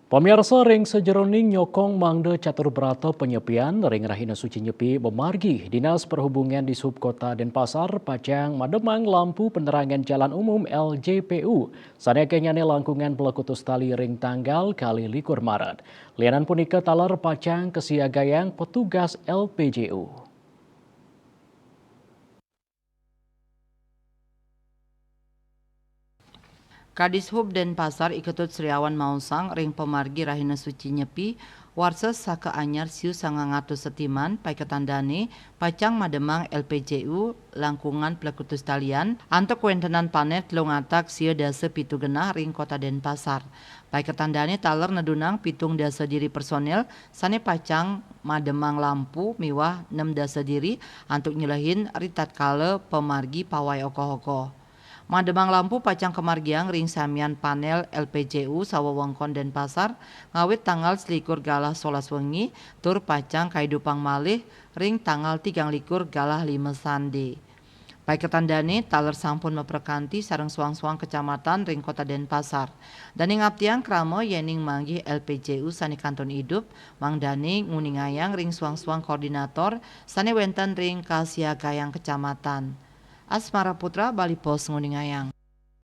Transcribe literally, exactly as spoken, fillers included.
Pamirsa, ring sajeroning nyokong mangda catur brata panyepian ring Rahina Suci Nyepi mamargi, Dinas Perhubungan Dishub Kota Denpasar pacang mademang lampu penerangan jalan umum L J P U, sane akenyane langkungan plekutus tali ring tanggal kalih likur Maret. Lianan punika taler pacang kasiagayang petugas L P J U. Kadishub Denpasar I Ketut Sriawan maosang ring pamargi Rahina Suci Nyepi, warsa saka anyar siu sangang atus setiman, paiketan dane pacang mademang L P J U langkungan plekutus talian, antuk wentenan panel telung atak sia dasa pitu genah ring Kota Denpasar. Paiketan dane taler nedunang pitung dasa diri personel sane pacang mademang lampu miwah nem dasa diri antuk nyelehin ritatkala pamargi pawai okoh-okoh. Mademang lampu pacang kamargiang ring samian panel L P J U sawewengkon Denpasar ngawit tanggal selikur galah solas wengi tur pacang kaidupang malih ring tanggal tigang likur galah lima sande. Paiketan dane taler sampun maprakanti sareng suang-suang kecamatan ring Kota Denpasar. Dane ngaptiang krama yening manggih L P J U sane kantun idup, mangdane nguningayang ring suang-suang koordinator sane wenten ring kasiagayang kecamatan. Asmara Putra, Bali Post, nguningayang.